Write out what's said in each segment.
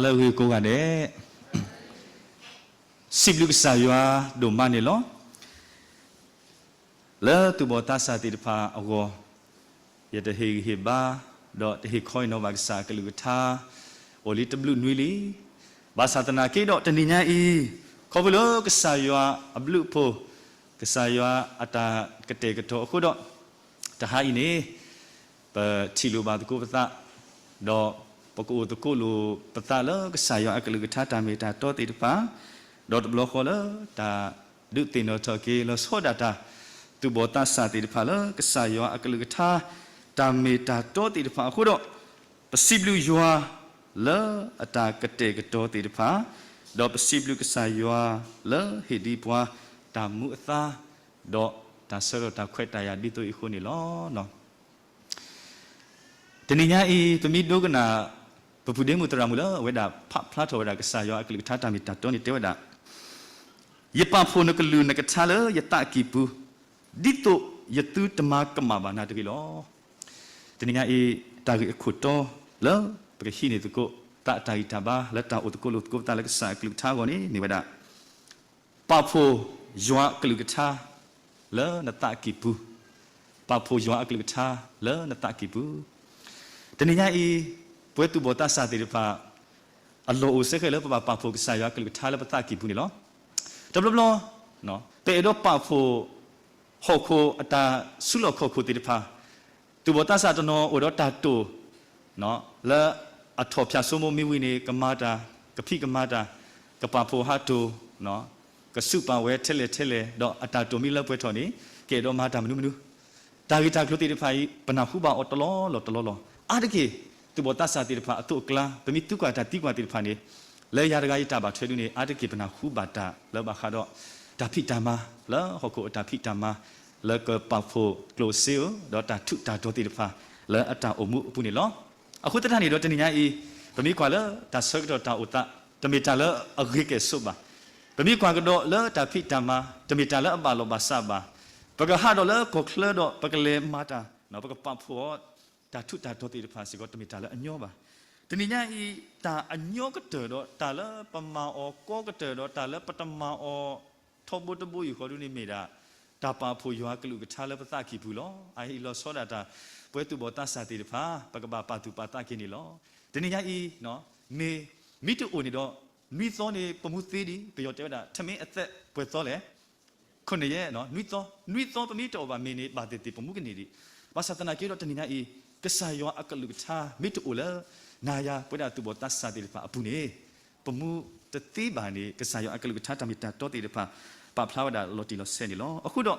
လၢအဂ့ၤကိးဂၤဒဲး, စံးဘျုးကစၢ်ယွၤဒိၣ်မးန့ၣ်လီၤ. လၢသူၣ်ဘီၣ်သးစၢ်သ့ၣ်တဖၣ်အဂီၢ်, ယတဟ့ၣ်ဂံၢ်ဟ့ၣ်ဘါ, ဒီးတဟ့ၣ်ခီအံၤနီၤဘၣ်ကစၢ်အကလုၢ်ကထါ, အိၣ်လံတဘျုးနွံလံ. ဘၣ်ဆၣ်သနာ်က့ဒီးတနံၤညါအံၤ, ခီဖျိလၢကစၢ်ယွၤအဘျုးအဖှိၣ်, ကစၢ်ယွၤအတၢ်ကတဲာ်ကတီၤအဃိဒီး, တဟါအံၤန့ၣ် ပထံၣ်လိာ်ဘၣ်သကိးပသး, ဒီးပကအိၣ်သကိးလိာ်ပသးလၢကစၢ်ယွၤအကလုၢ်ကထါတၢ်မ့ၢ်တၢ်တီသ့ၣ်တဖၣ်, ဒီးတဘျီဃီလၢတၢ်ဒုးသ့ၣ်နီၣ်ထီၣ်က့ၤလီၤဆီဒၣ်တၢ် သူၣ်ဘီၣ်သးစၢ်သ့ၣ်တဖၣ်လၢကစၢ်ယွၤအကလုၢ်ကထါ တၢ်မ့ၢ်တၢ်တီသ့ၣ်တဖၣ်အဃိဒီး, ပစံးဘျုးယွၤလၢအတၢ်ကတဲာ်ကတီၤသ့ၣ်တဖၣ်, ဒီးပစံးဘျုးကစၢ်ယွၤလၢဟ့ၣ်ဒံးပှၤတၢ်မူအသါ, ဒီးတၢ်ဆၢကတီၢ်တၢ်ခွဲးတၢ်ယာ်ဒ်သိးအံၤအဃိန့ၣ်လီၤ. တနံၤညါအံၤ ပမ့ၢ်ဒိကနၣ် ပပူၤဒ့မုၣ်သရၣ်မုၣ်လၢအဝဲဒၣ်ဖးဖျါထီၣ်ဝဲဒၣ်ကစၢ်ယွၤအကလုၢ်ကထါတၢ်မ့ၢ်တၢ်တီန့ၣ်တဲဝဲဒၣ်, ယပာ်ဖှိၣ်နကလုၢ်နကထါလၢယသးကံၢ်ပူၤ, ဒ်သိးယသုတမၤကမၣ်ဘၣ်နၤတဂ့ၤလီၤ. တနံၤညါအံၤ တၢ်ဂ့ၢ်အခိၣ်တီလၢပကဟံးန့ၢ်သကိး သးအတၢ်ဂံၢ်တၢ်ဘါလၢတၢ်အိၣ်သကိးလိာ်သကိးပသးလၢကစၢ်အကလုၢ်ကထါအဂီၢ်န့ၣ် မ့ၢ်ဝဲဒၣ် ပာ်ဖှိၣ်ယွၤအကလုၢ်ကထါလၢနသးကံၢ်ပူၤ, ပာ်ဖှိၣ်ယွၤအကလုၢ်ကထါလၢနသးကံၢ်ပူၤ. တနံၤညါအံၤ ပဝဲသူၣ်ဘီၣ်သးစၢ်သ့ၣ်တဖၣ် အလီၢ်အိၣ်စ့ၢ်ကီးလၢပဘၣ်ပာ်ဖှိၣ်ကစၢ်ယွၤအကလုၢ်ကထါလၢပသးကံၢ်ပူၤန့ၣ်လီၤ. တဘျီဘျီ ပအဲၣ်ဒိးပာ်ဖှိၣ် ဟီၣ်ခိၣ်အတၢ်စုလီၢ်ခီၣ်ခိၣ်သ့ၣ်တဖၣ်, သူၣ်ဘီၣ်သးစၢ်တနီၤအိၣ်ဒီးတၢ်တိာ် လၢအထီၣ်ဖၠၣ်စိမိၢ်မ့ၢ်ဝံၤန့ၣ် ကမၤတၢ်, ကဖံးကမၤတၢ်, ကပာ်ဖှိၣ်ဟးတိၢ်, ကစူးပာ်ဝဲထဲလဲၣ်ထဲလဲၣ် ဒီးအတၢ်တိာ်မ့ၢ်လၢပှဲၤထီၣ်န့ၣ် ကအဲၣ်ဒိးမၤတၢ်မနုၤမနုၤ တၢ်ဂ့ၢ်တၢ်ကျိၤသ့ၣ်တဖၣ်အံၤ ပနၢ်ဟူဘၣ်အီၤတလီၢ်လီၢ်တလီၢ်လီၢ်. အါတက့ၢ် သူၣ်ဘီၣ်သးစၢ်သ့ၣ်တဖၣ်အသိးအကျါ ပမ့ၢ်သံကွၢ်တၢ်သံကွၢ်သ့ၣ်တဖၣ်န့ၣ် လၢယၤတဂၤယတၢ်ဘၣ်ထွဲဒုန့ၣ် အါတက့ၢ်ပနၢ်ဟူဘၣ်တၢ်လၢဘၣ်ဃးဒီး တၢ်ဖံးတၢ်မၤ လၢဟီၣ်ခိၣ်အတၢ်ဖံးတၢ်မၤ လၢကပာ်ဖှိၣ်ကျိၣ်စ့ဧိၤ ဒီးတၢ်ထူးတၢ်တီၤသ့ၣ်တဖၣ် လၢအတၢ်အိၣ်မူအပူၤန့ၣ်လီၤ. အဃိသတးန့ၣ်ဒီးတနံၤညါအံၤ ပမ့ၢ်ကွၢ်လၢတၢ်ဆၢကတီၢ်တၢ်အိၣ်သး တမ့ၢ်တၢ်လၢအဂ့ၤကဲၣ်ဆိးဘၣ်. ပမ့ၢ်ကွၢ်ကဒီးလၢတၢ်ဖံးတၢ်မၤ တမ့ၢ်တၢ်လၢအဘၣ်လီၢ်ဘၣ်စးဘၣ်. ပကဟးဒီးလၢကီၢ်ချၢဒီး ပကလဲၤမၤတၢ် ပကပာ်ဖှိၣ်အီၤ တၢ်ထူးတၢ်တီၤသ့ၣ်တဖၣ်စ့ၢ်ကီး တမ့ၢ်တၢ်လၢအညီဘၣ်. တနံၤညါအံၤ တၢ်အညီကတၢၢ်ဒီး တၢ်လၢပမၤအီၤကီကတၢၢ်ဒီး တၢ်လၢပတမၤအီၤထီဘိတဘိယူၢ်ဃီဒုန့ၣ်မ့ၢ်ဒၣ် တၢ်ပာ်ဖှိၣ်ယွၤအကလုၢ်ကထါလၢပသးကံၢ်ပူၤလီၤ. အဟ့ၣ်လီၤဆီဒၣ်တၢ် ပဝဲသူၣ်ဘီၣ်သးစၢ်သ့ၣ်တဖၣ် ပကဘၣ်ပာ်သူၣ်ပာ်သးက့ၤန့ၣ်လီၤ. တနံၤညါအံၤ မ့ၢ် မ့ၢ်တအိၣ်န့ၣ်ဒီး နွံသီန့ၣ် ပမူသ့ဒံး ပယီၤတဲဝဲဒၣ် ထမင်းအသက် ပှဲၤသီလဲၣ် ခုနစ်ရက်, နွံသီ, နွံသီပမ့ၢ်တအိၣ်ဘၣ်မ့ၢ်န့ၣ် ဘၣ်သ့ၣ်သ့ၣ်ပမူကန့ၢ်ဒံး. ဘၣ်ဆၣ်သနာ်က့ဒီးတနံၤညါအံၤ ကစၢ်ယွၤအကလုၢ်ကထါ မ့ၢ်တအိၣ်လၢ နၤယၤပဝဲဒၣ်သူၣ်ဘီၣ်သးစၢ်သ့ၣ်တဖၣ်အပူၤန့ၣ် ပမူတသ့ဘၣ်န့ၣ် ကစၢ်ယွၤအကလုၢ်ကထါတၢ်မ့ၢ်တၢ်တီသ့ၣ်တဖၣ် ပာ်ဖျါဝဲဒၣ်လီၤတံၢ်လီၤဆဲးန့ၣ်လီၤ. အဃိဒီး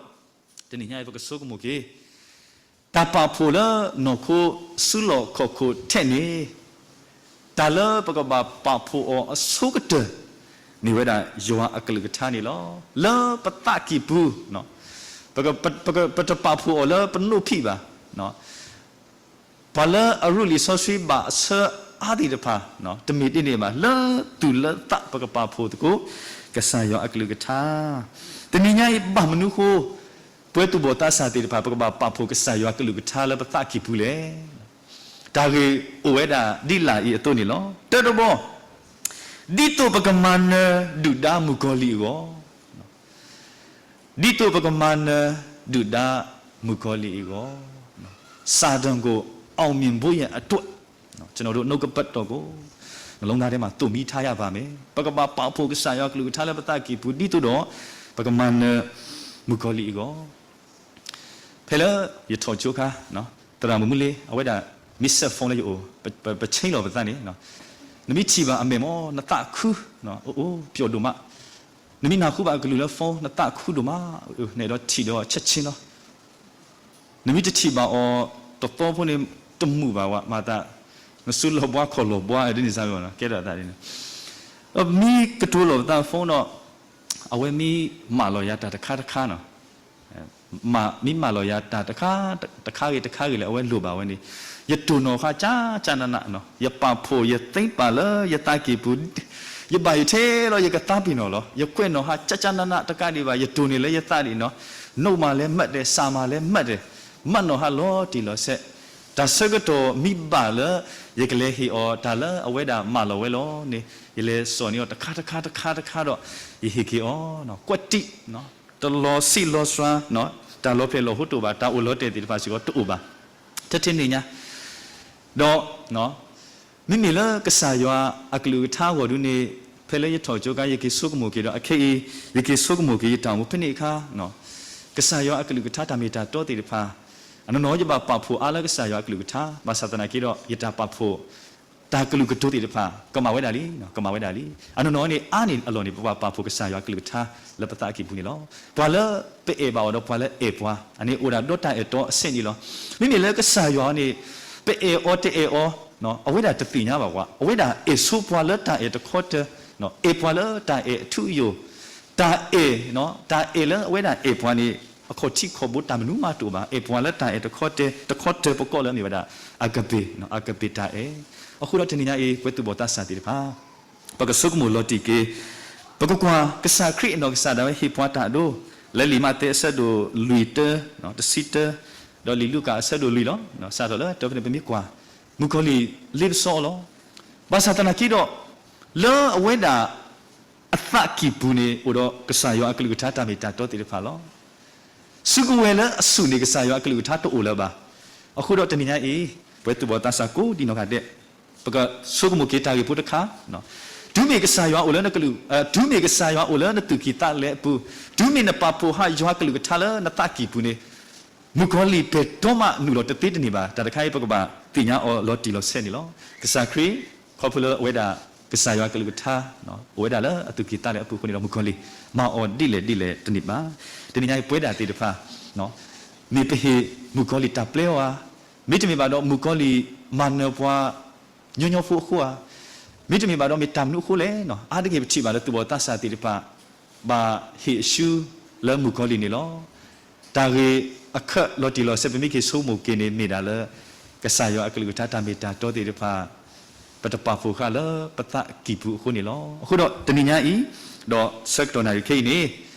တနံၤညါအံၤပကဆိကမိၣ်က့ၤ တၢ်ပာ်ဖှိၣ်လၢနီၢ်ခိစုလီၢ်ခီၣ်ခိၣ်ထဲန့ၣ် တၢ်လၢပကဘၣ်ပာ်ဖှိၣ်အီၤအဆိကတၢၢ် မ့ၢ်ဝဲဒၣ်ယွၤအကလုၢ်ကထါန့ၣ်လီၤ. လၢပသးကံၢ်ပူၤ ပက, ပ, ပတပာ်ဖှိၣ်အီၤလၢပနိးဖံးဘၣ်. ပှၤလၢအရူလံာ်စီဆှံဘၣ်အဆၢအါသ့ၣ်တဖၣ် တမ့ၢ်ဒ်န့ၣ်ဘၣ်. လၢသူၣ်လၢသးပကပာ်ဖှိၣ်သကိး ကစၢ်ယွၤအကလုၢ်ကထါ. တနံၤညါအံၤဘၣ်မနုၤဃိ ပဝဲသူၣ်ဘီၣ်သးစၢ်သ့ၣ်တဖၣ် ပကဘၣ်ပာ်ဖှိၣ်ကစၢ်ယွၤအကလုၢ်ကထါလၢပသးကံၢ်ပူၤလဲၣ်. တၢ်ဂ့ၢ်အိၣ်ဝဲဒၣ်ဒ်လာ်အံၤအသိးန့ၣ်လီၤ. တၢတဘီ ဒ်သိးပကမၤနၢၤဒုၣ်ဒါမုၣ်ကီၤလံၢ်အဂီၢ် ဒ်သိးပကမၤနၢၤဒုၣ်ဒါမုၣ်ကီၤလံၢ်အဂီၢ်, စာတန်ကို အောင်မြင်ဖို့ရန်အတွက် ကျွန်တော်တို့ နှုတ်ကပတ်တော်ကို နှလုံးသားထဲမှာ သိုမှီထားရပါမယ်. ပကဘၣ်ပာ်ဖှိၣ်ကစၢ်ယွၤကလုၢ်ကထါလၢပသးကံၢ်ပူၤ ဒ်သိးဒီး ပကမၤနၢၤမုၣ်ကီၤလံၢ်အဂီၢ် ဖဲလၢယထီၣ်ကၠိခါ, သရၣ်မုၣ်မုၢ်လ့ အဝဲဒၣ် မ့ၢ်စဲး phone လၢယအိၣ်, ပ, ပ, ပ change လီၤပသးန့ၣ်, နမ့ၢ်ထံၣ်ဘၣ်အမဲာ်မ့ၢ် နသးခု, အိၣ်, အိၣ်, ပျော်ဒိၣ်မး, နမ့ၢ်နၢ်ဟူဘၣ်အကလုၢ်လၢ phone နသးခုဒိၣ်မး, နအဲၣ်ဒိးထံၣ်ဒီး ချက်ချင်း လီၤ. နမ့ၢ်တထံၣ်ဘၣ်အီၤတသီဖိန့ၣ် တမုာ်ဘၣ်ဝဲ, မၤသး နစုလီၤဘှါခီၣ်လီၤဘှါ ဒ်န့ၣ်စ့ၢ်ကီး ကဲထီၣ်သးဒ်န့ၣ်, ဒီးမ့ၢ်ကတိၤလီၤပသး phone ဒီး အဝဲမ့ၢ်မၢလီၤယၤတၢ်တခါတခါနီၤ, မ့ၢ်မၢလီၤယၤတၢ်တခါ, တခါဂ့ၤတခါဂ့ၤလၢအဝဲလိၣ်ဘၣ်ဝဲန့ၣ်, ယတိၢ်နီၣ်ဃာ်ကၠၢ်ကၠၢ်နးနးနီၤ, ယပာ်ဖှိၣ်ယသ့ပာ်လၢယသးကံၢ်ပူၤ, ယဘၣ်ယထဲလီၤ ယကသးပ့ၤနီၣ်လီၤ, ယကွဲးနီၣ်ဟးကၠၢ်ကၠၢ်နးနးတကးဒံးဘၣ်, ယတိၢ်န့ၢ်လၢယသးဒံးနီၤ, နအိၣ်မးလဲၤမးဒဲး, စးမးလဲၤမးဒဲး, မးနီၣ်ဟးလီၤတံၢ်လီၤဆဲး, တၢ်ဆၢကတီၢ်မ့ၢ်ဘၣ်လၢ ယကလဲၤဟ့ၣ်အီၤတၢ်လၢအဝဲဒၣ်မၢလီၤဝဲလီၤန့ၣ်, ယလဲၤစိာ်န့ၢ်အီၤတခါတခါတခါတခါဒီး ယဟ့ၣ်က့ၤအီၤ, ကွၢ်တံၢ်, တလီၤဆံးလီၤစှၤ, တၢ်လီၤဖျဲၣ်လီၤဟိတအိၣ်ဘၣ်, တၢ်အိၣ်လီၤတဲာ်သ့ၣ်တဖၣ်စ့ၢ်ကီးတအိၣ်ဘၣ်, ထဲထဲန့ၣ်ညါ, ဒီး မ့မ့ၢ်လၢကစၢ်ယွၤအကလုၢ်ကထါအဂီၢ်ဒုန့ၣ်, ဖဲလၢယထီၣ်ကၠိခါ ယက့ၤဆိကမိၣ်က့ၤဒီး အခဲအံၤ ယက့ၤဆိကမိၣ်က့ၤယတၢ်အိၣ်မူဖဲန့ၣ်အခါ, ကစၢ်ယွၤအကလုၢ်ကထါတၢ်မ့ၢ်တၢ်တီသ့ၣ်တဖၣ်, အနီၢ်နီၢ်ယဘၣ်ပာ်ဖှိၣ်အါလၢကစၢ်ယွၤအကလုၢ်ကထါ, ဘၣ်ဆၣ်သနာ်က့ဒီး ယတၢ်ပာ်ဖှိၣ် တၢ်ကလုာ်ကတိၤသ့ၣ်တဖၣ် ကမၣ်ဝဲဒၣ်လံ, ကမၣ်ဝဲဒၣ်လံ. အနီၢ်နီၢ်န့ၣ် အါန့ၢ်အလီၢ်န့ၣ် ပဘၣ်ပာ်ဖှိၣ်ကစၢ်ယွၤအကလုၢ်ကထါလၢပသးအကံၢ်ပူၤန့ၣ်လီၤ. ပှၤလၢပအဲၣ်ဘၣ်အီၤဒီးပှၤလၢအဲၣ်ပှၤန့ၣ် အိၣ်ဒၣ်ဒီးတၢ်အဲၣ်တီအဆဲးန့ၣ်လီၤ. မ့မ့ၢ်လၢကစၢ်ယွၤန့ၣ် ပအဲၣ်အီၤတအဲၣ်အီၤ အဝဲဒၣ်တသ့ၣ်ညါဘၣ်ဝဲ, အဝဲဒၣ်အဲၣ်ဆိပှၤလၢတၢ်အဲၣ်တခီတၢၤ, အဲၣ်ပှၤလၢတၢ်အဲၣ်အထူအယိာ်, တၢ်အဲၣ်, တၢ်အဲၣ်လၢအဝဲဒၣ်အဲၣ်ပှၤန့ၣ် အခီၣ်ထံးခီၣ်ဘိတၢ်မနုၤမးတအိၣ်ဘၣ်, အဲၣ်ပှၤလၢတၢ်အဲၣ်တခီတၢၤ, တခီတၢၤပကိးလၢအမ့ၢ်ဝဲဒၣ် agape, agape တၢ်အဲၣ်. အဃိဒီးတနံၤညါအံၤ ပှၤသူၣ်ဘီၣ်သးစၢ်သ့ၣ်တဖၣ် ပကဆိကမိၣ်လီၤတံၢ်က့ၤ, ပကကွၢ်ကစၢ်ခရံာ်အနီၢ်ကစၢ်ဒၣ်ဝဲဟ့ၣ်ပှၤတၢ်အဒိ, လၢလံာ်မးသဲအဆၢဒိၣ်လွံၢ်တၢ, တဆံတၢ, ဒီးလံာ်လူၤကၣ်အဆၢဒိၣ်လွံၢ်လီၤ. စးထီၣ်လၢတၢ်ဖဲန့ၣ် ပမ့ၢ်ကွၢ် မုၣ်ကီၤလံၢ်လ့ပစီအီၤလီၤ. ဘၣ်ဆၣ်သနာ်က့ဒီး လၢအဝဲဒၣ် အသးကံၢ်ပူၤန့ၣ် အိၣ်ဒီးကစၢ်ယွၤအကလုၢ်ကထါတၢ်မ့ၢ်တၢ်တီသ့ၣ်တဖၣ်လီၤ. စုကဝဲၤလၢအဆူၣ်န့ၣ် ကစၢ်ယွၤအကလုၢ်ကထါတအိၣ်လၢၤဘၣ်. အဃိဒီးတနံၤညါအံၤ ပှၤသူၣ်ဘီၣ်သးစၢ်ကိးဒံနီၢ်ဂၤဒဲး, ပကဆိကမိၣ်က့ၤတၢ်ဂ့ၢ်ဖိတခါ, တုၤမ့ၢ်ကစၢ်ယွၤအိၣ်လၢနကလုၢ်, တုၤမ့ၢ်ကစၢ်ယွၤအိၣ်လၢနသူၣ်ကံၢ်သးလဲအပူၤ, တုၤမ့ၢ်နပာ်ဖှိၣ်ဟးယွၤကလုၢ်ကထါလၢနသးကံၢ်ပူၤန့ၣ် မုၣ်ကီၤလံၢ်ပဲာ်တီမးနုာ်လီၤတသ့တန့ၢ်ဘၣ်. တၢ်တခါအံၤ ပကဘၣ်သ့ၣ်ညါအီၤလီၤတံၢ်လီၤဆဲးန့ၣ်လီၤ. ကစၢ်ခရံာ် ခီဖျိလၢအဝဲဒၣ် ကစၢ်ယွၤကလုၢ်ကထါ အိၣ်ဝဲဒၣ်လၢအသူၣ်ကံၢ်သးလဲအပူၤအဃိန့ၣ်ဒီး မုၣ်ကီၤလံၢ် မၤအီၤဒ်လဲၣ်ဒ်လဲၣ်တန့ၢ်ဘၣ်. တနံၤညါအံၤပဝဲဒၣ်သ့ၣ်တဖၣ် မ့ၢ်ပဟ့ၣ်မုၣ်ကီၤလံၢ်တၢ်ပျဲအီၤဧါ, မ့တမ့ၢ်ဘၣ်ဒီး မုၣ်ကီၤလံၢ်မၤနၢၤပှၤညီညီဖိအဃိဧါ, မ့တမ့ၢ်ဘၣ်ဒီး မ့ၢ်တၢ်မနုၤအဃိလဲၣ်. အါတက့ၢ်ပထံၣ်ဘၣ်လၢသူၣ်ဘီၣ်သးစၢ်သ့ၣ်တဖၣ် ဘၣ်ဟ့ၣ်အစုလၢမုၣ်ကီၤလံၢ်န့ၣ်လီၤ. တၢ်ဂ့ၢ်အခၢးလီၤတံၢ်လီၤဆဲး ပမ့ၢ်က့ၤဆိကမိၣ်က့ၤန့ၣ် မ့ၢ်ဒၣ်လၢ ကစၢ်ယွၤအကလုၢ်ကထါတၢ်မ့ၢ်တၢ်တီသ့ၣ်တဖၣ် ပတပာ်ဖှိၣ်ဃာ်လၢပသးကံၢ်ပူၤအဃိန့ၣ်လီၤ. အဃိဒီးတနံၤညါအံၤ ဒီးဆၢကတီၢ်နၣ်ရံၣ်ခဲအံၤန့ၣ်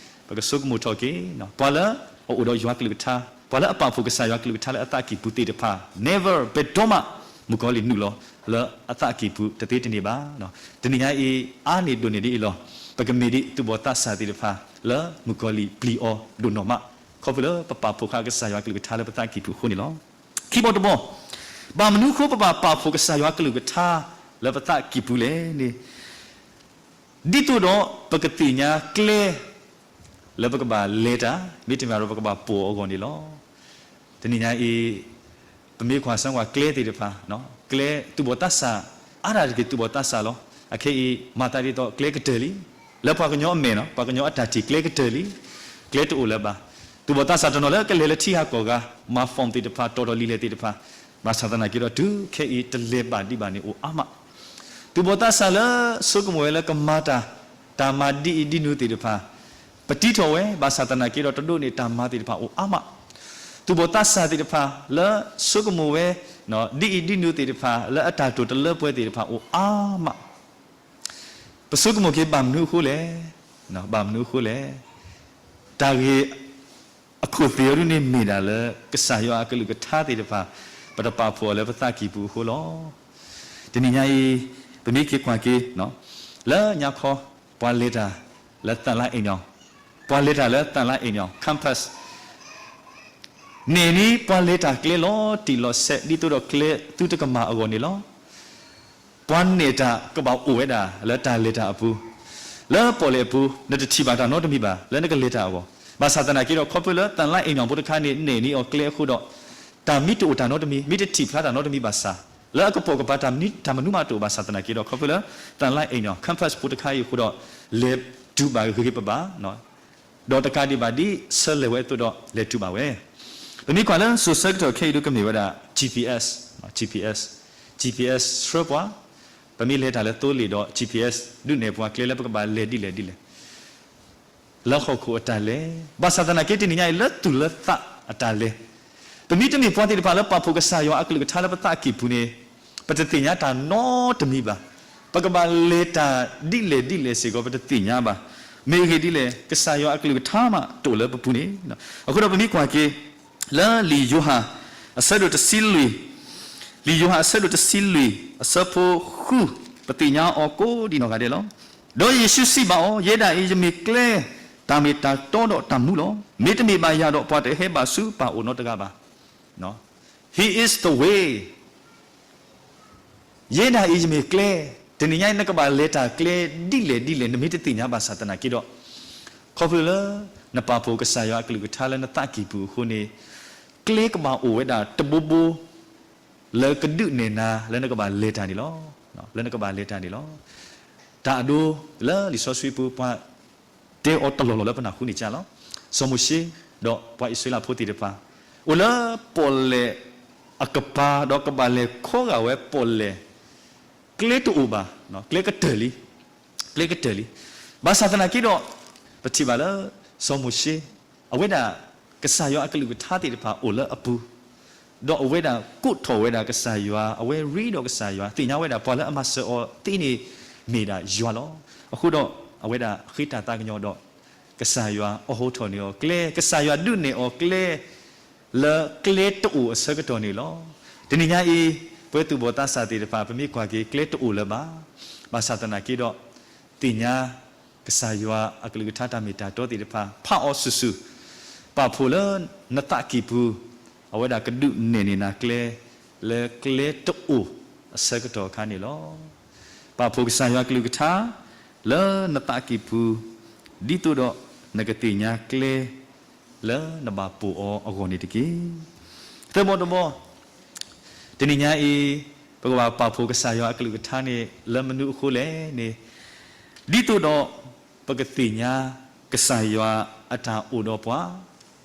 ပကဆိကမိၣ်ထီၣ်က့ၤ ပှၤလၢအအိၣ်ဒီးယွၤကလုၢ်ကထါ, ပှၤလၢအပာ်ဖှိၣ်ကစၢ်ယွၤကလုၢ်ကထါလၢအသးကံၢ်ပူၤသ့ၣ်တဖၣ် never ပဲာ်တီမး မုၣ်ကီၤလံၢ်နုာ်လီၤလၢအသးကံၢ်ပူၤတသ့တန့ၢ်ဘၣ်. တနံၤညါအံၤ အါန့ၢ်ဒိၣ်န့ၢ်ဒ်အံၤလီၤ. ပကမ့ၢ်ဒ်သူၣ်ဘီၣ်သးစၢ်သ့ၣ်တဖၣ် လၢမုၣ်ကီၤလံၢ်ပျံၤအီၤဒိၣ်နီၢ်မး ခီဖျိလၢပပာ်ဖှိၣ်ဃာ်ကစၢ်ယွၤကလုၢ်ကထါလၢပသးကံၢ်ပူၤအဃိန့ၣ်လီၤ. ခံဘီတဘီ, ဘၣ်မနုၤအဃိပဘၣ်ပာ်ဖှိၣ်ကစၢ်ယွၤကလုၢ်ကထါလၢပသးကံၢ်ပူၤလဲၣ်န့ၣ် ဒ်သိးဒီးပကသ့ၣ်ညါကျဲ လၢပကဘၣ်လဲၤတၢ် မ့တမ့ၢ်ဒီးပကဘၣ်ပိာ်အဂီၢ်န့ၣ်လီၤ. တနံၤညါအံၤ ပမ့ၢ်ကွၢ်စၢကွၢ်ကျဲသ့ၣ်တဖၣ်, ကျဲသူၣ်ဘီၣ်သးစၢ်, အါတက့ၢ်သူၣ်ဘီၣ်သးစၢ်လီၤ. အခဲအံၤ မၤသးဒ်သိးကျဲကတၢၢ်လံ, လၢပှၤကညီအမဲာ်နီၤ ပှၤကညီအတၢ်ထံၣ်ကျဲကတၢၢ်လံ, ကျဲတအိၣ်လၢၤဘၣ်. သူၣ်ဘီၣ်သးစၢ်တနီၤလၢကလဲၤလၢထံဂၤကီၢ်ဂၤ မၤ form သ့ၣ်တဖၣ် တီၣ်ထီၣ်လံာ်လဲၢ်သ့ၣ်တဖၣ်, ဘၣ်ဆၣ်သနာ်က့ဒီး တုၤခဲအံၤတလဲၤဘၣ်ဒံးဘၣ်န့ၣ်အိၣ်အါမး သူၣ်ဘီၣ်သးစၢ်လၢဆိကမိၣ်ဝဲလၢကမၤတၢ်, တၢ်မၤဒ်အံၤဒ်နုၤသ့ၣ်တဖၣ်, ပတံထီၣ်ဝဲ ဘၣ်ဆၣ်သနာ်က့ဒီးတဒိးန့ၢ်တၢ်မၤသ့ၣ်တဖၣ်အိၣ်အါမး. သူၣ်ဘီၣ်သးစၢ်သ့ၣ်တဖၣ်လၢဆိကမိၣ်ဝဲ ဒ်အံၤဒ်နုၤသ့ၣ်တဖၣ် လၢအတၢ်တိာ်တလၢပှဲၤသ့ၣ်တဖၣ်အိၣ်အါမး ပဆိကမိၣ်က့ၤဘၣ်မနုၤအဃိလဲၣ်, ဘၣ်မနုၤအဃိလဲၣ်. တၢ်ဂ့ၢ်အခိၣ်သ့ၣ်အံၤဒ်န့ၣ်မ့ၢ်ဒၣ်လၢ ကစၢ်ယွၤအကလုၢ်ကထါသ့ၣ်တဖၣ် ပတပာ်ဖှိၣ်အီၤလၢပသးကံၢ်ပူၤအဃိလီၤ. တနံၤညါအံၤ ပမ့ၢ်က့ၤကွၢ်က့ၤ လၢညါခီ ပှၤလဲၤတၢ်လၢသၣ်လါအဲၣ်ညီၣ်, ပှၤလဲၤတၢ်လၢသၣ်လါအဲၣ်ညီၣ် compass န့ၣ်န့ၣ် ပှၤလဲၤတၢ်ကျဲလီၤတံၢ်လီၤဆဲး ဒ်သိးဒီးကျဲသုတကမၣ်အဂီၢ်န့ၣ်လီၤ. ပှၤနဲၣ်တၢ်ကဘၣ်အိၣ်ဝဲဒၣ်လၢတၢ်လဲၤတၢ်အပူၤ, လၢပီၣ်လဲၣ်အပူၤ နတထံၣ်ဘၣ်တၢ်နီတမံၤဘၣ် လၢနကလဲၤတၢ်အဂီၢ်, ဘၣ်ဆၣ်သနာ်က့ဒီး ခီဖျိလၢသၣ်လါအဲၣ်ညီၣ်ဖိတခါန့ၣ် နဲၣ်န့ၢ်အီၤကျဲအဃိဒီး တၢ်မံတအိၣ်တၢ်နီတမံၤ မံတထံၣ်ဖျါတၢ်နီတမံၤဘၣ်ဆၣ်, လၢအကပိာ်ကပၤတၢ်မနုၤတၢ်မနုၤမးတအိၣ်ဘၣ်ဆၣ်သနာ်က့ဒီး ခီဖျိလၢသၣ်လါအဲၣ်ညီၣ် compass ဖိတခါအံၤအဃိဒီး လဲၤတုၤဘၣ်ဂ့ၤဂ့ၤဘၣ်ဘၣ် ဒီးတကးဒံးဘၣ်ဒ်ဆၢလဲၤဝဲအသိးဒီး လဲၤတုၤဘၣ်ဝဲ. ပမ့ၢ်ကွၢ်လၢစိၤဆၢကတီၢ်ခဲအံၤဒုးကမ့ၢ်ဝဲဒၣ် GPS, GPS, GPS ဆှၢပှၤ, ပမ့ၢ်လဲၤတၢ်လၢသိလ့ၣ်ဒီး GPS ဒုးနဲၣ်ပှၤကျဲလၢပကဘၣ်လဲၤဒ်လဲၣ်ဒ်လဲၣ် လၢဟီၣ်ခိၣ်အတၢ်လဲၤ, ဘၣ်ဆၣ်သနာ်က့တနံၤညါအံၤ လၢသူၣ်လၢသးအတၢ်လဲၤ, ပမ့ၢ်တမ့ၢ်ပှၤသ့ၣ်တဖၣ်လၢပာ်ဖှိၣ်ကစၢ်ယွၤအကလုၢ်ကထါလၢပသးကံၢ်ပူၤန့ၣ် ပတသ့ၣ်ညါတၢ်နီတမံၤဘၣ်. ပကဘၣ်လဲၤတၢ်ဒ်လဲၣ်ဒ်လဲၣ်စ့ၢ်ကီး ပတသ့ၣ်ညါဘၣ်. မ့ၢ်အဂ့ၢ်ဒ်လဲၣ် ကစၢ်ယွၤအကလုၢ်ကထါမးတအိၣ်လၢပပူၤန့ၣ်, အဃိဒီးပမ့ၢ်ကွၢ်က့ၤ လၢလံာ်ယိၤဟၣ် အဆၢဒိၣ်တဆံလွံၢ် လံာ်ယိၤဟၣ်အဆၢဒိၣ်တဆံလွံၢ် အဆၢဖိဃု, ပသ့ၣ်ညါအီၤကိးဒံနီၢ်ဂၤဒဲးလီၤ. ဒီးယ့ၣ်ၡူးစံးဘၣ်အီၤ, ယဲဒၣ်အံၤ ယမ့ၢ်ကျဲ, တၢ်မ့ၢ်တၢ်တီဒီးတၢ်မူလီၤ. မ့တမ့ၢ်ဘၣ်ယၤဒီး ပှၤတဟဲဘၣ်ဆူပၢ်အအိၣ်နီတဂၤဘၣ်. He is the way. ယဲဒၣ်အံၤ ယမ့ၢ်ကျဲ, တနံၤညါအံၤ နကဘၣ်လဲၤတၢ်ကျဲဒ်လဲၣ်ဒ်လဲၣ် နမ့ၢ်တသ့ၣ်ညါဘၣ်ဆၣ်သနာ်က့ဒီး, ခီဖျိလၢ နပာ်ဖှိၣ်ကစၢ်ယွၤအကလုၢ်ကထါလၢနသးကံၢ်ပူၤအဃိန့ၣ်, ကျဲကဘၣ်အိၣ်ဝဲဒၣ်တဘိဘိ လၢကဒုးနဲၣ်နၤ လၢနကဘၣ်လဲၤတၢ်န့ၣ်လီၤ. လၢနကဘၣ်လဲၤတၢ်န့ၣ်လီၤ. တၢ်အဒိ လၢလံာ်စီဆှံပူၤ ပှၤတဲအီၤတလီၢ်လီၢ်လၢပနၢ်ဟူန့ၣ်ကလီၤ. စီၤမိၤၡ့ ဒီးပှၤအံၣ်စရ့လးဖိသ့ၣ်တဖၣ် အိၣ်လၢပီၣ်လဲၣ်အကပၤ ဒီးကဘၣ်လဲၤခီဂာ်ဝဲပီၣ်လဲၣ် ကျဲတအိၣ်ဘၣ်, ကျဲကတၢၢ်လံ, ကျဲကတၢၢ်လံ. ဘၣ်ဆၣ်သနာ်က့ဒီး ပထံၣ်ဘၣ်လၢ စီၤမိၤၡ့ အဝဲဒၣ် ကစၢ်ယွၤအကလုၢ်ကထါသ့ၣ်တဖၣ်အိၣ်လၢအပူၤ, ဒီးအဝဲဒၣ်ကိးထီၣ်ဝဲဒၣ်ကစၢ်ယွၤ, အဝဲရ့ဒီးကစၢ်ယွၤ, သ့ၣ်ညါဝဲဒၣ်ပှၤလၢအမၤစၢၤအီၤသ့န့ၣ် မ့ၢ်ဒၣ်ယွၤလီၤ. အဃိဒီး အဝဲဒၣ်ဃ့တၢ်သးကညီၤဒီး ကစၢ်ယွၤအိးထီၣ်န့ၢ်အီၤကျဲ, ကစၢ်ယွၤဒုးနဲၣ်အီၤကျဲ လၢကျဲတအိၣ်အဆၢကတီၢ်န့ၣ်လီၤ. တနံၤညါအံၤ ပဝဲသူၣ်ဘီၣ်သးစၢ်သ့ၣ်တဖၣ် ပမ့ၢ်ကွၢ်က့ၤ ကျဲတအိၣ်လၢၤဘၣ်. ဘၣ်ဆၣ်သနာ်က့ဒီး သ့ၣ်ညါ ကစၢ်ယွၤအကလုၢ်ကထါတၢ်မ့ၢ်တၢ်တီသ့ၣ်တဖၣ် ဖးအီၤဆူၣ်ဆူၣ်, ပာ်ဖှိၣ်လၢနသးကံၢ်ပူၤ, အဝဲဒၣ်ကဒုးနဲၣ်န့ၢ်နၤကျဲ လၢကျဲတအိၣ်အဆၢကတီၢ်အခါန့ၣ်လီၤ. ပာ်ဖှိၣ်ကစၢ်ယွၤကလုၢ်ကထါ လၢနသးကံၢ်ပူၤ, ဒ်သိးဒီးနကသ့ၣ်ညါကျဲ လၢနဘၣ်ပိာ်အီၤအဂီၢ်န့ၣ်တက့ၢ်. သၢဘီတဘီ, တနံၤညါအံၤ ပကဘၣ်ပာ်ဖှိၣ်ကစၢ်ယွၤအကလုၢ်ကထါန့ၣ် လၢမနုၤအဃိလဲၣ်န့ၣ်, ဒ်သိးဒီးပကသ့ၣ်ညါကစၢ်ယွၤအတၢ်အိၣ်ဒီးပှၤ,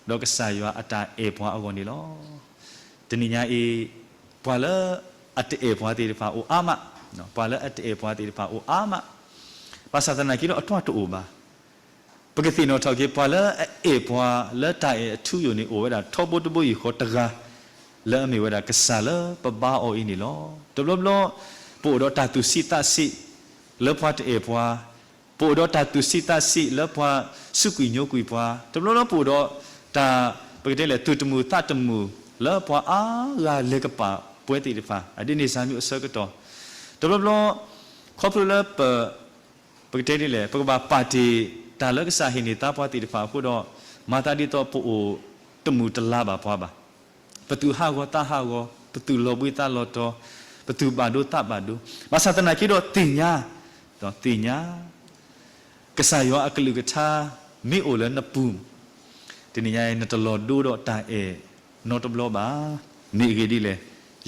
ဒီးကစၢ်ယွၤအတၢ်အဲၣ်ပှၤအဂီၢ်န့ၣ်လီၤ. တနံၤညါအံၤ ပှၤလၢအတအဲၣ်ပှၤသ့ၣ်တဖၣ်အိၣ်အါမး, ပှၤလၢအတအဲၣ်ပှၤသ့ၣ်တဖၣ်အိၣ်အါမး, ဘၣ်ဆၣ်သနာ်က့ဒီးအတၢ်တအိၣ်ဘၣ်. ပကသ့ၣ်နီၣ်ထီၣ်က့ၤ ပှၤလၢအအဲၣ်ပှၤလၢတၢ်အဲၣ်အထူအယိာ်န့ၣ် အိၣ်ဝဲဒၣ်ထီဘိတဘိယူၢ်ဃီတဂၤ လၢအမ့ၢ်ဝဲဒၣ်ကစၢ်လၢပဘါအီၤအံၤန့ၣ်လီၤ. တဘျီဘျီ ပအိၣ်ဒီးတၢ်သူၣ်ဆံးသးဆံး လၢပှၤတအဲၣ်ပှၤ, ပအိၣ်ဒီးတၢ်သူၣ်ဆံးသးဆံးလၢပှၤစူးကွံာ်ညိကွံာ်ပှၤ, တဘျီဘျီပအိၣ်ဒီးတၢ် ပကတဲလဲၣ် သူၣ်တမုာ်သးတမုာ် လၢပှၤအါဂၤလဲၤကပာ်ပှၤသ့ၣ်တဖၣ် အဒ်န့ၣ်စၢ်မုၢ်အဆၢကတီၢ်, တဘျီဘျီ ခီဖျိလၢပ ပကတဲဒ်လဲၣ် ပကဘၣ်ပာ်တ့ၢ်တၢ်လၢကစၢ်ဟ့ၣ်န့ၢ်သါပှၤသ့ၣ်တဖၣ်အဃိဒီး မၤသးဒ်သိးပအိၣ်တမုာ်တလၤဘၣ်ပှၤဘၣ်. ပသူၣ်ဟးဂီၤသးဟးဂီၤ, ပသူၣ်လီၤဘှံးသးလီၤတီၤ, ပသူၣ်ဘၣ်ဒိသးဘၣ်ဒိ, ဘၣ်ဆၣ်သနာ်က့ဒီးသ့ၣ်ညါ, ဒီးသ့ၣ်ညါ ကစၢ်ယွၤအကလုၢ်ကထါ မ့ၢ်အိၣ်လၢနပူၤ တနံၤညါအံၤ နတလီၤဒိဒီးတၢ်အဲၣ်နီတဘျီဘၣ်. မ့ၢ်အဂ့ၢ်ဒ်လဲၣ်,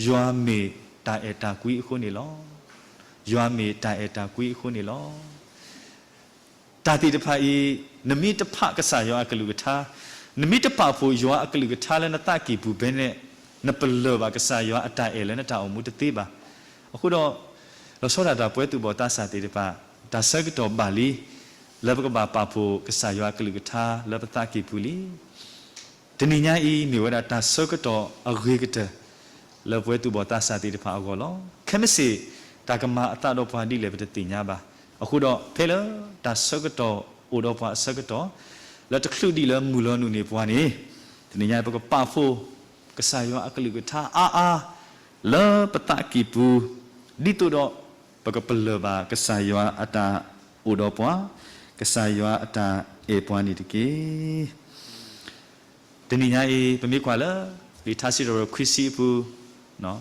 ယွၤမ့ၢ်တၢ်အဲၣ်တၢ်ကွံအဃိန့ၣ်လီၤ. ယွၤမ့ၢ်တၢ်အဲၣ်တၢ်ကွံအဃိန့ၣ်လီၤ. တၢ်သ့ၣ်တဖၣ်အံၤ နမ့ၢ်တဖးကစၢ်ယွၤအကလုၢ်ကထါ, နမ့ၢ်တပာ်ဖှိၣ်ယွၤအကလုၢ်ကထါလၢနသးကံၢ်ပူၤဖဲန့ၣ်, နပလၢၢ်ဘၣ်ကစၢ်ယွၤအတၢ်အဲၣ်လၢနတၢ်အိၣ်မူတသ့ဘၣ်. အဃိဒီး လီၤဆီဒၣ်တၢ်ပဝဲသူၣ်ဘီၣ်သးစၢ်သ့ၣ်တဖၣ် တၢ်ဆၢကတီၢ်ဘၣ်လံ လၢပကဘၣ်ပာ်ဖှိၣ်ကစၢ်ယွၤအကလုၢ်ကထါလၢပသးကံၢ်ပူၤလံ. တနံၤညါအံၤ မ့ၢ်ဝဲဒၣ်တၢ်ဆၢကတီၢ်အဂ့ၤကတၢၢ် လၢပဝဲသူၣ်ဘီၣ်သးစၢ်သ့ၣ်တဖၣ်အဂီၢ်လီၤ. ခဲမုၢ်ဆ့ၣ် တၢ်ကမၤအသးဒီးပှၤဒ်လဲၣ်ပတသ့ၣ်ညါဘၣ်. အဃိဒီး ဖဲလၢတၢ်ဆၢကတီၢ်အိၣ်ဒီးပှၤအဆၢကတီၢ် လၢတချုးဒံးလၢမုၢ်လီၤနုာ်န့ၢ်ပှၤန့ၣ်, တနံၤညါအံၤ ပကပာ်ဖှိၣ်ကစၢ်ယွၤအကလုၢ်ကထါအါအါ လၢပသးကံၢ်ပူၤ, ဒ်သိးဒီး ပကပလၢၢ်ဘၣ်ကစၢ်ယွၤအတၢ်အိၣ်ဒီးပှၤ, ကစၢ်ယွၤအတၢ်အဲၣ်ပှၤန့ၣ်တက့ၢ်. တနံၤညါအံၤ ပမ့ၢ်ကွၢ်လၢ လံာ်ထါစံးထီၣ်ပတြၢၤခွံဆံအပူၤ,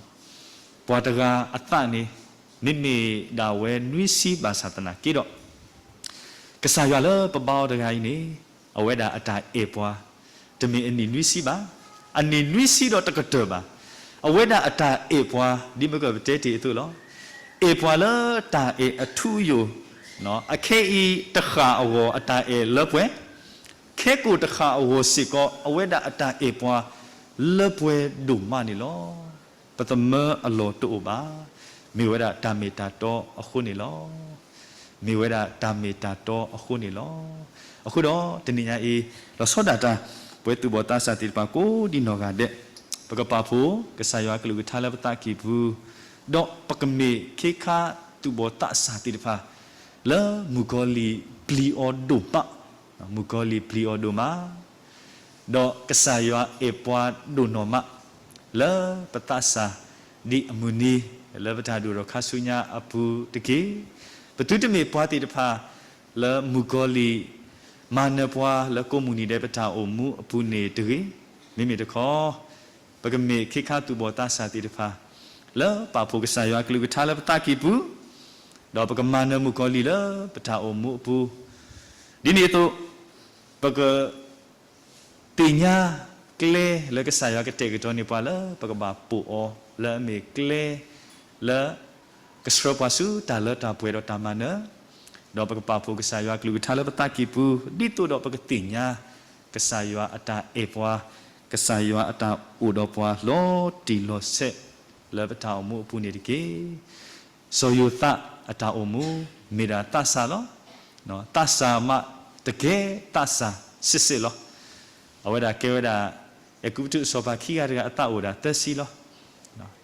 ပှၤတဂၤအသးန့ၣ် မ့မ့ၢ်ဒၣ်ဝဲနွံဆံဘၣ်ဆၣ်သနာ်က့ဒီး, ကစၢ်ယွၤလၢပဘါအီၤတဂၤအံၤန့ၣ် အဝဲဒၣ်အတၢ်အဲၣ်ပှၤ တမ့ၢ်အနံၣ်နွံဆံဘၣ်, အနံၣ်နွံဆံဒီးတကတၢၢ်ဘၣ်. အဝဲဒၣ်အတၢ်အဲၣ်ပှၤ ဒ်မ့ၢ်ကပတဲတ့ၢ်အသိးလီၤ. အဲၣ်ပှၤလၢတၢ်အဲၣ်အထူအယိာ်, အခဲအံၤတဃၣ်အဂီၢ်အတၢ်အဲၣ်လၢပှဲၤ, ခဲကိာ်တဃၣ်အဂီၢ်စ့ၢ်ကီး အဝဲဒၣ်အတၢ်အဲၣ်ပှၤလၢပှဲၤဒိၣ်မးန့ၣ်လီၤ. ပသမၢအလီၢ်တအိၣ်ဘၣ်. မ့ၢ်ဝဲဒၣ်တၢ်မ့ၢ်တၢ်တီအဃိန့ၣ်လီၤ. မ့ၢ်ဝဲဒၣ်တၢ်မ့ၢ်တၢ်တီအဃိန့ၣ်လီၤ. အဃိဒီးတနံၤညါအံၤ လီၤဆီဒၣ်တၢ် ပဝဲသူၣ်ဘီၣ်သးစၢ်သ့ၣ်တဖၣ်ကိးဒံနီၢ်ဂၤဒဲး, ပကပာ်ဖှိၣ် ကစၢ်ယွၤအကလုၢ်ကထါလၢပသးကံၢ်ပူၤ, ဒီးပကမ့ၢ်ခ့ခါသူၣ်ဘီၣ်သးစၢ်သ့ၣ်တဖၣ် လၢမုၣ်ကီၤလံၢ်ပျံၤအီၤဒိၣ်မး, မုၣ်ကီၤလံၢ်ပျံၤအီၤဒိၣ်မး ဒီးကစၢ်ယွၤအဲၣ်ပှၤဒိၣ်နီၢ်မး လၢပသးစၢ် ဒ်အမုၢ်နံၤလၢပတၢ်ဒိၣ်ထီၣ်ခါဆူညါအပူၤတက့ၢ်. ပသုတမ့ၢ်ပှၤသ့ၣ်တဖၣ်လၢမုၣ်ကီၤလံၢ် မၤနၢၤပှၤလၢကိးမုၢ်နံၤဒဲးပတၢ်အိၣ်မူအပူၤန့ၣ်တဂ့ၤ. မ့မ့ၢ်တခီ ပကမ့ၢ်ခ့ခါသူၣ်ဘီၣ်သးစၢ်သ့ၣ်တဖၣ် လၢပာ်ဖှိၣ်ကစၢ်ယွၤအကလုၢ်ကထါလၢပသးကံၢ်ပူၤ, ဒီးပကမၤနၢၤမုၣ်ကီၤလံၢ်လၢပတၢ်အိၣ်မူအပူၤ, ဒ်န့ၣ်အသိး ပက သ့ၣ်ညါကျဲလၢကစၢ်ယွၤကတဲာ်ကတီၤန့ၢ်ပှၤလၢ ပကဘၣ်ပိာ်အီၤ လၢအမ့ၢ်ကျဲလၢ ကဆှၢပှၤဆူတၢ်လၢတၢ်ပှဲၤဒီးတၢ်မၤနၢၤ, ဒီးပကပာ်ဖှိၣ်ကစၢ်ယွၤကလုၢ်ကထါလၢပသးကံၢ်ပူၤ ဒ်သိးဒီးပကသ့ၣ်ညါ ကစၢ်ယွၤအတၢ်အဲၣ်ပှၤ, ကစၢ်ယွၤအတၢ်အိၣ်ဒီးပှၤလီၤတံၢ်လီၤဆဲး လၢပတၢ်အိၣ်မူအပူၤန့ၣ်တက့ၢ်. စီၤယိၤသးအတၢ်အိၣ်မူ မ့ၢ်ဒၣ်သးစၢ်လီၤ. သးစၢ်မးတကဲ သးစၢ်စ့ၢ်စ့ၢ်လီၤ. အဝဲဒၣ်ကဲဝဲဒၣ် အဲၤကူပတူးအစီၤပၤခံဂၤတဂၤအသးအိၣ်ဒၣ်သၢဆံလီၤ.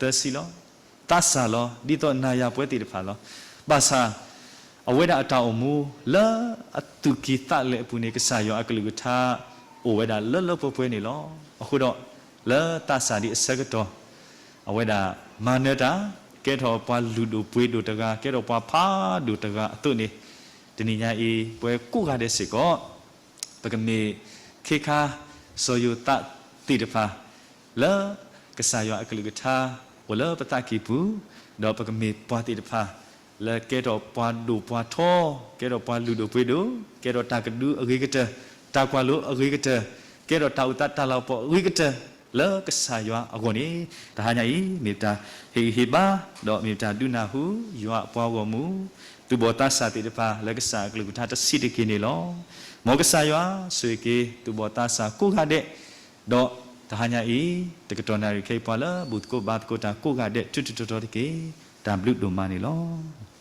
သၢဆံလီၤ. သးစၢ်လီၤ ဒ်သိးနၤယၤပှၤသ့ၣ်တဖၣ်လီၤ. ဘၣ်ဆၣ် အဝဲဒၣ်အတၢ်အိၣ်မူလၢအသူၣ်ကံၢ်သးလဲအပူၤန့ၣ် ကစၢ်ယွၤအကလုၢ်ကထါ အိၣ်ဝဲဒၣ်လၢလၢပှဲၤပှဲၤန့ၣ်လီၤ. အဃိဒီး လၢသးစၢ်ဒ်အဆၢကတီၢ် အဝဲဒၣ်မၤနၢၤတၢ် ကဲထီၣ်ပှၤလုၢ်ဒိၣ်ပှ့ၤဒိၣ်တဂၤ ကဲထီၣ်ပှၤဖးဒိၣ်တဂၤအသိးန့ၣ် တနံၤညါအံၤ ပဝဲကိးဂၤဒဲးစ့ၢ်ကီး ပကမ့ၢ်ခ့ခါ စီၤယိၤသးသ့ၣ်တဖၣ် လၢကစၢ်ယွၤအကလုၢ်ကထါ အိၣ်လၢပသးကံၢ်ပူၤ, ဒီးပကမ့ၢ်ပှၤသ့ၣ်တဖၣ် လၢကဲထီၣ်ပှၤဒိၣ်ပှၤထီ, ကဲထီၣ်ပှၤလုၢ်ဒိၣ်ပှ့ၤဒိၣ်, ကဲထီၣ်တၢ်ကဒုအဂ့ၤကတၢၢ်, တၢ်ကွၢ်လိအဂ့ၤကတၢၢ်, ကဲထီၣ်တၢ်အိၣ်သးတၢ်လၤကပီၤအဂ့ၤကတၢၢ် လၢကစၢ်ယွၤအဂီၢ်န့ၣ် တဟါညါအံၤ မ့ၢ်ပတၢ်ဟ့ၣ်ဂံၢ်ဟ့ၣ်ဘါ ဒီးမ့ၢ်ပတၢ်ဒုးနၢ်ဟူ ယွၤအပှၤဂီၢ်မုၢ် သူၣ်ဘီၣ်သးစၢ်သ့ၣ်တဖၣ် လၢကစၢ်အကလုၢ်ကထါတဆံးတက့ၢ်န့ၣ်လီၤ. မ်ကစၢ်ယွၤဆိၣ်ဂ့ၤက့ၤ သူၣ်ဘီၣ်သးစၢ်ကိးဂၤဒဲး, ဒီးတဟါညါအံၤ တကတီၢ်နၣ်ရံၣ်ခဲအံၤပှၤလၢ ဘူၣ်သကိးဘါသကိးတၢ်ကိးဂၤဒဲး ထူးထူးတီၤတီၤတက့ၢ်. တၢ်ဘျုးဒိၣ်မးန့ၣ်လီၤ.